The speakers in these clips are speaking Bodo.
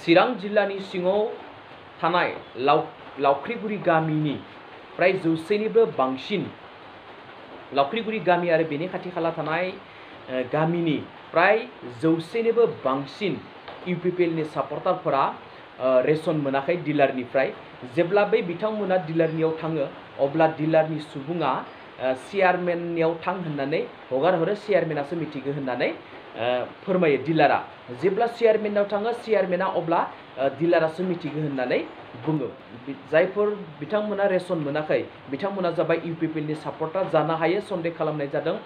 चिरां जिल्लानि सिङाव थानाय लावख्रिगुरि गामिनि फ्राय 100निबो बांसिन लावख्रिगुरि गामि आरो बेनि खाथि खाला थानाय गामिनि फ्राय 100निबो बांसिन इउपिपिएलनि सापर्टारफोरा रेशन मोनाखै डिलारनिफ्राय। जेब्ला बै बिथांमोना डिलारनियाव थाङो अब्ला डिलारनि सुबुङा चेयारमेननियाव थां होननानै हगार हरो, चेयारमेनासो मिथिगो होननानै फोरमायो डिलारा। जेब्ला चेयारमेनाव थाङो चेयारमेना अब्ला डिलारासो मिथिगो होननानै बुङो। जायफोर बिथांमोना रेशन मोनाखै बिथांमोना जाबाय इउपिपिएलनि सापर्टार जानो हायो। सन्देह खालामनाय जादों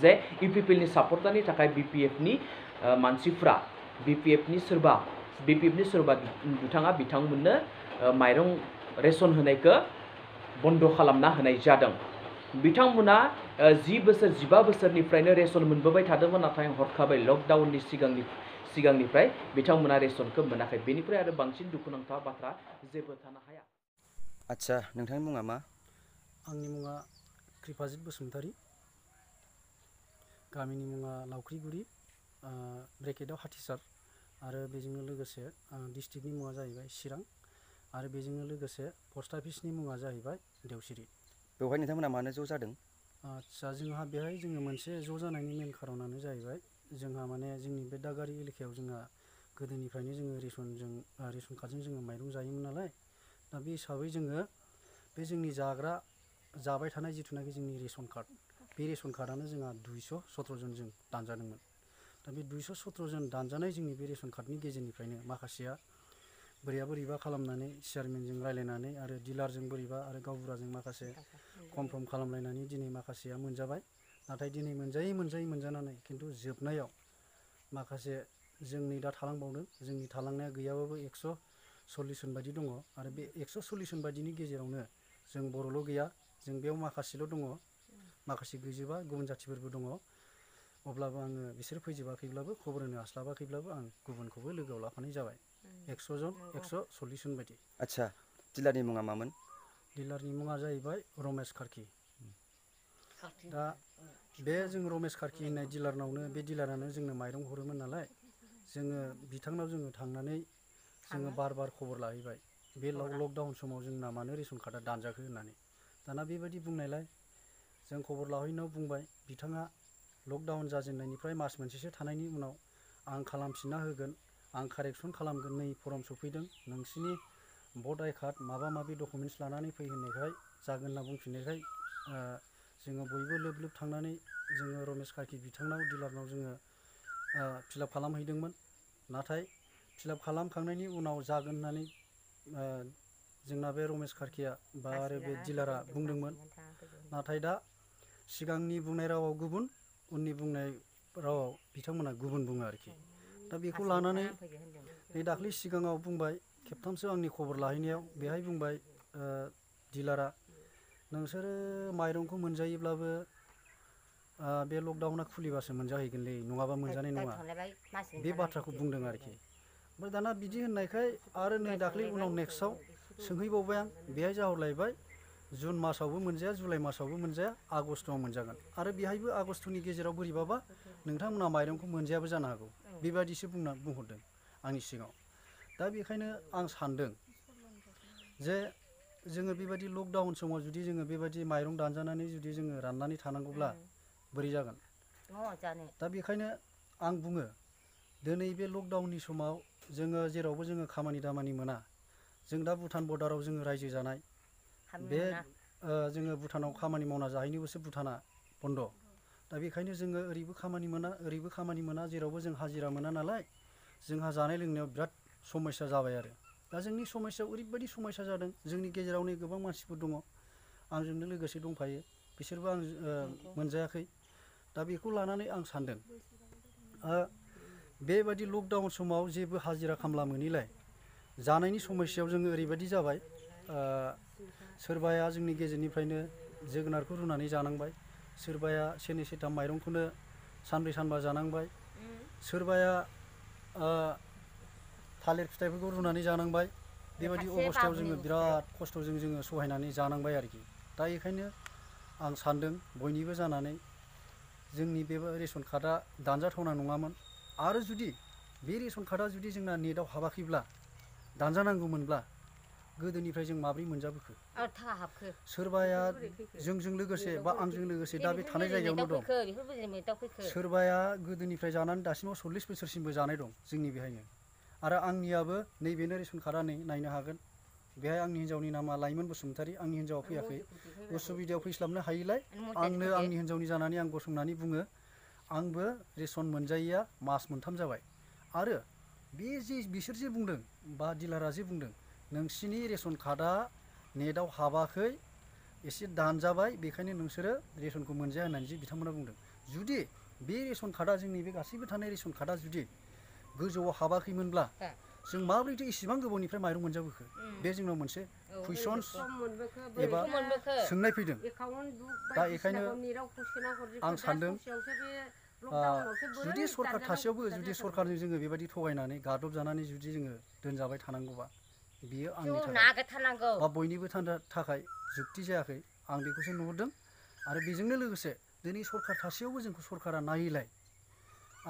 जे इउपिपिएलनि सापर्टारनि थाखाय बिपिएफनि मानसिफ्रा बिपिएफनि सोरबा बिथांमोननो माइरं रेशन होनायखौ बन्द खालामना होनाय जादों। बिथांमोना 10 बोसोर 15 बोसोरनिफ्रायनो रेशन मोनबोबाय थादोंमोन, नाथाय हरखाबै लकडाउननि सिगांनिफ्राय बिथांमोना रेशनखौ मोनाखै। बेनिफ्राय आरो बांसिन दुखुनांथाव बाथ्रा जेबो थानो हाया। आच्छा, नोंथांनि मुङा मा? आंनि मुङा कृपाजित बसुमतारी, गामिनि मुङा लावख्रिगुरि, ब्रेकेटआव हाथिसार, आरो बेजोंनो लोगोसे डिस्ट्रिक्टनि मुङा जाहैबाय चिरां, आरो बेजोंनो लोगोसे पस्ट अफिसनि मुङा जाहैबाय देवसिरि। बेवहाय नोंथांमोना मानो ज' जादों? आच्छा, जोंहा बेहाय मोनसे ज' जानायनि मेन खारनानो जाहैबाय जोंहा माने जोंनि बे दागारि एलेकायाव जोंहा गोदोनिफ्रायनो जोङो रेशन कार्डजों जोङो माइरं जायोमोन नालाय। दा बे हिसाबै जोङो बे जोंनि जाबाय थानाय जिथुनाखि जोंनि रेशन कार्ड, बे रेशन कार्डआनो जोंहा 217 जन जों दानजादोंमोन। दा बे 217 जन दानजानाय जोंनि बे रेशन कार्डनि गेजेरनिफ्रायनो माखासेया बोरैबा खालामनानै चेयारमेनजों रायलायनानै आरो डिलारजों बोरैबा आरो गावबुराजों माखासे कनफार्म खालामलायनानै दिनै माखासेया मोनजाबाय। नाथाय दिनै मोनजानानै खिन्थु जोबनायाव माखासे जोंनि दा थालांबावदों। जोंनि थालांनाया गैयाबाबो 140 जन बायदि दङ, आरो बे 140 जन बायदिनि गेजेरावनो जों बर'ल' गैया, जों बेयाव माखासेल' दङ, माखासे गैजोबा गुबुन जाथिफोरबो दङ। अब्लाबो आङो बिसोर फैजोबाखैब्लाबो खबर होनो हास्लाबाखैब्लाबो आं गुबुनखौबो लोगोआव लाफानाय जाबाय। 140 जन बायदि। आच्छा, डिलारनि मुङा मामोन? डिलारनि मुङा जाहैबाय रमेश कार्कि। दा बे जों रमेश कार्कि होननाय डिलारनावनो, बे डिलारानो जोंनो माइरं हरोमोन नालाय, जोङो बिथांनाव थांनानै जोङो बार खबर लाहैबाय। बे लकडाउन समाव जोंना मानो रेशन कार्डआ दानजाखो होननानै। दाना बेबायदि बुंनायलाय जों खबर लाहैनायाव बुंबाय, बिथाङा लकडाउन जाजेननायनिफ्राय मास मोनसेसो थानायनि उनाव आं खालामफिनना होगोन, आं कारेक्सन खालामगोन, नै फर्म सफैदों, नोंसिनि भट आइ कार्ड माबा माबि डकुमेन्टस लानानै फै होननायखाय जागोन होनना बुंफिननायखाय जोङो बयबो लोब थांनानै जोङो रमेश कार्कि बिथांनाव डिलारनाव जोङो फिलाप खालामहैदोंमोन। नाथाय फिलाप खालामखांनायनि उनाव जागोन होननानै जोंना बे रमेश कार्किया बा आरो बे डिलारा बुंदोंमोन। नाथाय दा सिगांनि बुंनाय रावाव गुबुन, उननि बुंनाय रावाव बिथांमोना गुबुन बुङो आरोखि। दा बेखौ लानानै नै दाख्लै सिगाङाव बुंबाय, खेबथामसो आंनि खबर लाहैनायाव बेहाय बुंबाय डिलारा, नोंसोरो माइरंखौ मोनजायोब्लाबो बे लकडाउना खुलिबासो मोनजाहैगोनलै, नङाबा मोनजानाय नङा, बे बाथ्राखौ बुंदों आरोखि। ओमफ्राय दाना बिदि होननायखाय आरो नै दाख्लै उनाव नेक्स्टआव सोंहैबावबाय आं, बेहाय जाहरलायबाय जुन मासावबो मोनजाया, जुलाइ मासावबो मोनजाया, आगस्ट'आव मोनजागोन। आरो बेहायबो आगस्ट'नि गेजेराव बोरैबाबा नोंथांमोना माइरंखौ मोनजायाबो जानो हागौ, बेबायदिसो बुंहरदों आंनि सिगाङाव। दा बेखायनो आं सानदों जे जोङो बेबायदि लकडाउन समाव जुदि जोङो बेबायदि माइरं दानजानानै जुदि जोङो राननानै थानांगौब्ला बोरै जागोन। दा बेखायनो आं बुङो, दिनै बे लकडाउननि समाव जोङो जेरावबो जोङो खामानि दामानि मोना। जों दा भुटान बर्डाराव जोङो रायजो जानाय, बे जोङो भुटानाव खामानि मावना जाहैनोबोसो भुटाना बन्द'। दा बेखायनो जोङो ओरैबो खामानि मोना, ओरैबो खामानि मोना, जेरावबो जों हाजिरा मोना नालाय, जोंहा जानाय लोंनायाव बिराद समस्या जाबाय आरो। दा जोंनि समस्यायाव ओरैबायदि समस्या जादों, जोंनि गेजेराव नै गोबां मानसिफोर दङ, आंजोंनो लोगोसे दंफायो, बिसोरबो आं मोनजायाखै। दा बेखौ लानानै आं सानदों, बेबायदि लकडाउन समाव जेबो हाजिरा खामला मोनैलाय जानायनि समस्यायाव जोङो ओरैबायदि जाबाय, सोरबाया जोंनि गेजेरनिफ्रायनो जोगोनारखौ रुनानै जानांबाय, सोरबाया सेरनै सेरथाम माइरंखौनो सानब्रै सानबा जानांबाय, सोरबाया थालिर फिथाइफोरखौ रुनानै जानांबाय। बेबायदि अबस्थायाव जोङो बिराद खस्थ'जों जोङो सहायनानै जानांबाय आरोखि। दा बेखायनो आं सानदों बयनिबो जानानै जोंनि बे रेशन कार्डआ दानजाथावना नङामोन। आरो जुदि बे रेशन कार्डआ जुदि जोंना नेटआव हाबाखैब्ला दानजानांगौमोनब्ला गोदोनिफ्राय जों माब्रै मोनजाबोखो सोरबाया जोंजों लोगोसे बा आंजों लोगोसे दा बे थानाय जायगायावनो दं सोरबाया गोदोनिफ्राय जानानै दासिमाव 40 बोसोरसिमबो जानाय दं जोंनि बेहायनो आरो आंनियाबो नैबेनो रेशन कार्डआ नै नायनो हागोन बेहाय आंनि हिन्जावनि नामा लाइमोन बसुमतारी आंनि हिन्जावा फैयाखै उसुबिदायाव फैस्लाबनो हायिलाय आंनो आंनि हिन्जावनि जानानै आं गसंनानै बुङो आंबो रेशन मोनजायैया मास मोनथाम जाबाय आरो बे जे बिसोर जे बुंदों बा डिलारा जे बुंदों नोंसिनि रेशन कार्डआ नेटआव हाबाखै एसे दानजाबाय बेखायनो नोंसोरो रेशनखौ मोनजाया होननानै जे बिथांमोना बुंदों जुदि बे रेशन कार्डआ जोंनि बे गासैबो थानाय रेशन कार्डआ जुदि गोजौआव हाबाखैमोनब्ला जों माब्रैथो इसिबां गोबावनिफ्राय माइरं मोनजाबोखो बे जोंनाव मोनसे कुइसन्स एबा सोंनाय फैदों दा बेखायनो आं सानदों जुदि सरकार थासेयावबो जुदि सरकारजों जोङो बेबायदि थगायनानै गादब जानानै जुदि जोङो दोनजाबाय थानांगौबा बियो आंनि थाखाय बा बयनिबो थाखाय जुक्ति जायाखै आं बेखौसो नुहुरदों आरो बेजोंनो लोगोसे दिनै सरकार थासेयावबो जोंखौ सरकारा नायैलाय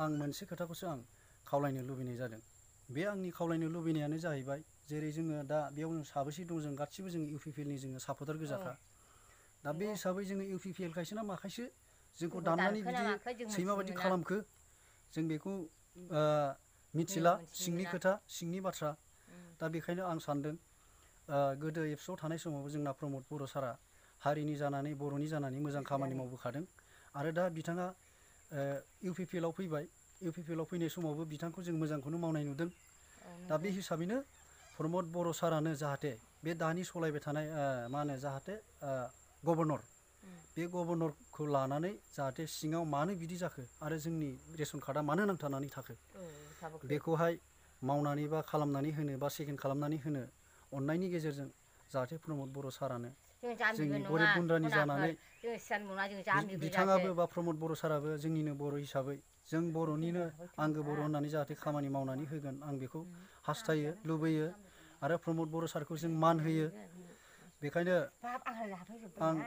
आं मोनसे खोथाखौसो आं खावलायनो लुबैनाय जादों बे आंनि खावलायनो लुबैनायानो जाहैबाय जेरै जोङो दा बेयाव जों साबेसे दं जों गासिबो जों UPPLनि जोङो सापर्टार गोजाखा दा बे हिसाबै जोङो UPPL खायसे ना माखायसो जोंखौ दाननानै बिदि सैमा बायदि खालामखो जों बेखौ मिथिला सिंनि खोथा सिंनि बाथ्रा दा बेखायनो आं सानदों गोदो एबसुआव थानाय समावबो जोंना प्रमद बर' सारा हारिनि जानानै बर'नि जानानै मोजां खामानि मावबोखादों आरो दा बिथाङा UPPLआव फैबाय UPPLआव फैनाय समावबो बिथांखौ जों मोजांखौनो मावनाय नुदों दा बे हिसाबैनो प्रमद बर' सारानो जाहाथे बे दानि सलायबाय थानाय मा होनो जाहाथे गभर्नर बे गभर्नरखौ लानानै जाहाथे सिङाव मानो बिदि जाखो आरो जोंनि रेशन कार्डआ मानो नांथानानै थाखो बेखौहाय मावनानै बा खालामनानै होनो बा सेकेन्ड खालामनानै होनो अननायनि गेजेरजों जाहाथे प्रमद बर' सारानो जोंनि गरिब गुन्द्रानि जानानै बिथाङाबो बा प्रमद बर' साराबो जोंनिनो बर' हिसाबै जों बर'निनो आंगो बर' होननानै जाहाथे खामानि मावनानै होगोन आं बेखौ हास्थायो लुबैयो आरो प्रमद बर' सारखौ जों मान होयो बेखायनो आं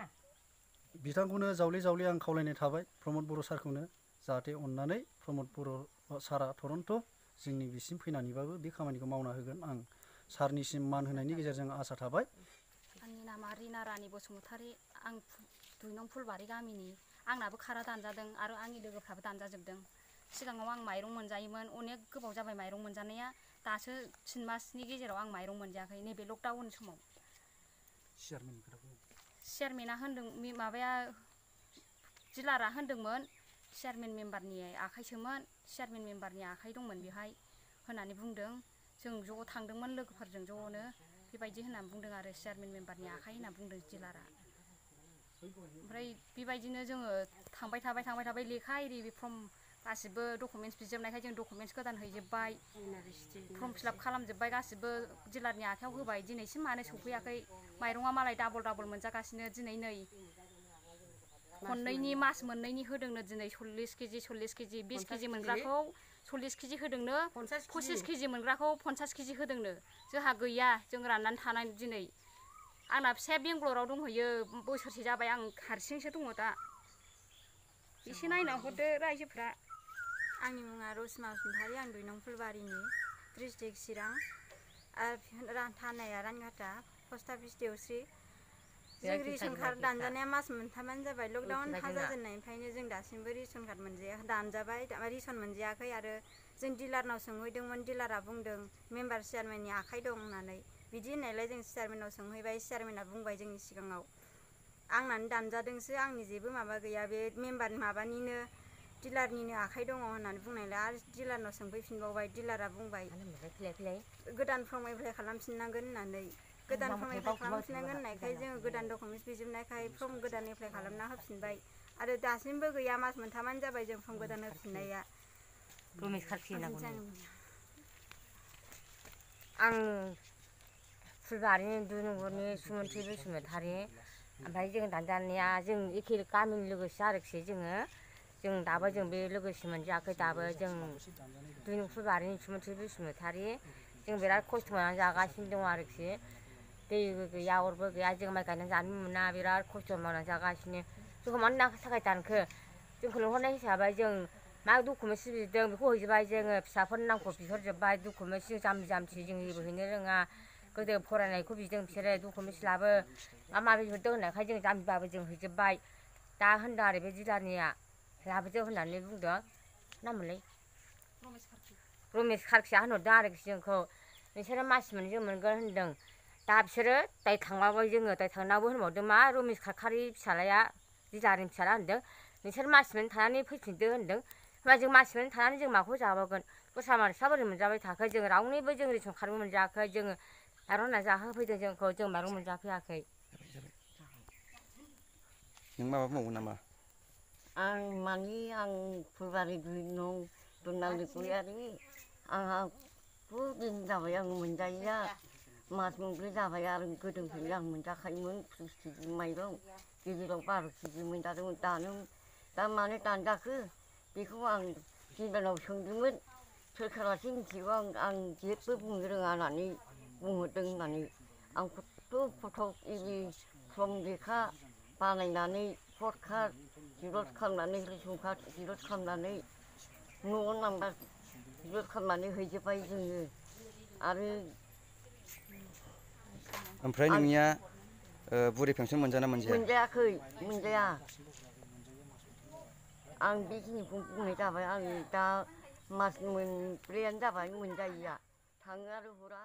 बिथांखौनो जावले जावले आं खावलायनाय थाबाय प्रमद बर' सारखौनो जाहाथे अननानै प्रमद बर' सारा टरन्ट' जोंनि बिसिम फैनानैबाबो बे खामानिखौ मावना होगोन आं सारनिसिम मान होनायनि गेजेरजों आसा थाबाय आंनि नामा रिना रानि बसुमतारी आं 2 नं फुलबारि गामिनि आंनाबो खारा दानजादों आरो आंनि लोगोफ्राबो दानजाजोबदों सिगाङाव आं माइरं मोनजायोमोन अनेक गोबाव जाबाय माइरं मोनजानाया दासो 3 मासनि गेजेराव आं माइरं मोनजायाखै नैबे लकडाउन समाव चेयारमेना होनदों माबाया डिलारा होनदोंमोन चेयारमेन मेम्बारनि आखाइसोमोन चेयारमेन मेम्बारनि आखाइ दंमोन बेहाय होननानै बुंदों जों ज' थांदोंमोन लोगोफोरजों ज'नो बेबायदि होननानै बुंदों आरो चेयारमेन मेम्बारनि आखाइ होनना बुंदों डिलारा ओमफ्राय बेबायदिनो जोङो थांबाय थाबाय लेखा एरि फर्म गासिबो डकुमेन्टस बिजोबनायखाय जों डकुमेन्टस गोदान हैजोब्बाय फर्म फिलाप खालामजोब्बाय गासिबो डिलारनि आखाइयाव होबाय दिनैसिम मानो सौफैयाखै माइरङा मालाय डाबल मोनजागासिनो दिनै नै खननैनि मास मोननैनि होदोंनो दिनै 40 केजि 20 केजि मोनग्राखौ 40 केजि होदोंनो 25 केजि मोनग्राखौ 50 केजि होदोंनो जोंहा गैया जों राननानै थानाय दिनै आंना फिसाया बेंगलराव दंहैयो बोसोरसे जाबाय आं हारसिंसो दङ दा एसे नायना हरदो रायजोफ्रा आंनि मुङा रसमा बसुमतारी आं 2 नं फुलबारिनि डिस्ट्रिक्ट चिरां थानाया रानघाटा पस्ट अफिस देवस्रि जों रेशन कार्ड दानजानाया मास मोनथामानो जाबाय लकडाउन जाजेननायनिफ्रायनो जों दासिमबो रेशन कार्ड मोनजाया दानजाबाय रेशन मोनजायाखै आरो जों डिलारनाव सोंहैदोंमोन डिलारा बुंदों मेम्बार चेयारमेननि आखाइ दं होननानै बिदि होननायलाय जों चेयारमेनाव सोंहैबाय चेयारमेना बुंबाय जोंनि सिगाङाव आंनानो दानजादोंसो आंनि जेबो माबा गैया बे मेम्बार माबानिनो डिलारनिनो आखाइ दङ होननानै बुंनायलाय आरो डिलारनाव सोंफैफिनबावबाय डिलारा बुंबाय गोदान फर्म एप्लाइ खालामफिननांगोन होननानै गोदान फर्म एप्लाइ खालामफिननांगोन होननायखाय जोङो गोदान डकुमेन्टस बिजोबनायखाय फर्म गोदान एप्लाइ खालामना होफिनबाय आरो दासिमबो गैया मास मोनथामानो जाबाय जों फर्म गोदान होफिननाया आं फुलबारिनि 2 नंबरनि सुमन्थि बसुमतारी ओमफ्राय जों दानजानाया जों एखे गामिनि लोगोसे आरोखि जों दाबो जों बे लोगोसे मोनजायाखै दाबो जों 2 नं फुलबारिनि सुमन्थि बसुमतारी जों बिराद खस्थ' मोननानै जागासिनो दं आरोखि दैबो गैया अरबो गैया जों माइ गायनानै जानो मोना बिराद खस्थ' मावनानै जागासिनो जोंखौ मानो थाखाय दानखो जोंखौ लिंहरनाय हिसाबै जों मा डकुमेन्टस बिदों बेखौ हैजोबबाय जोङो फिसाफोरनि नामखौ बिहरजोबबाय डकुमेन्टस जों जाम्बि जाम्बि जों जेबो हैनो रोङा गोदो फरायनायखौ बिदों बिसोरो डकुमेन्टस लाबो माबा माबि बिहरदों होननायखाय जों जाम्बिबाबो जों हैजोबबाय दा होनदों आरो बे डिलारनिया लाबोदो होननानै बुंदों नाममोनलाय रमेश खारखिया होनहरदों आरोखि जोंखौ नोंसोरो मास मोननैजों मोनगोन होनदों दा बिसोरो दाय थांबाबो जोङो दाय थांनाबो होनबावदों मा रमेश खारखारि फिसालाया डिलारनि फिसाला होनदों नोंसोर मास मोननै थानानै फैफिनदो होनदों होमबा जों मास मोननै थानानै जों माखौ जाबावगोन दस्रा मानसिफ्रा बोरै मोनजाबाय थाखो जों रावनिबो जों रेसन कार्डबो मोनजायाखै जोङो माइरं होना जाहोफैदों जोंखौ जों माइरं मोनजाफैयाखै नों माबा बुंबावगोन नामा आं फुलबारि 2 नं दुनालि गयारि आंहा दिन जाबाय आं मोनजायैया मास मोनब्रै जाबाय आरो गोदोनिफ्रायनो आं मोनजाखायोमोन 20 केजि माइरं गेजेराव 12 केजि मोनजादोंमोन दा मानो दानजाखो बेखौ आं दिनाव सोंदोंमोन सोरखारासो मिथिगौ आं जेबो बुंनो रोङा होननानै बुंहरदों होननानै आं खथ' फटक इदि फर्म लेखा बानायनानै भट कार्ड जिर'क्स खालामनानै रेसन कार्ड जिर'क्स खालामनानै न'आव नाम्बार जिर'क्स खालामनानै हैजोबबाय जोङो आरो ओमफ्राय नोंनिया बुरि पेन्सन मोनजाना मोनजाया मोनजायाखै मोनजाया आं बेखिनिखौ बुंनाय जाबाय आं दा मास मोनब्रैयानो जाबाय मोनजायैया थाङो आरो हरा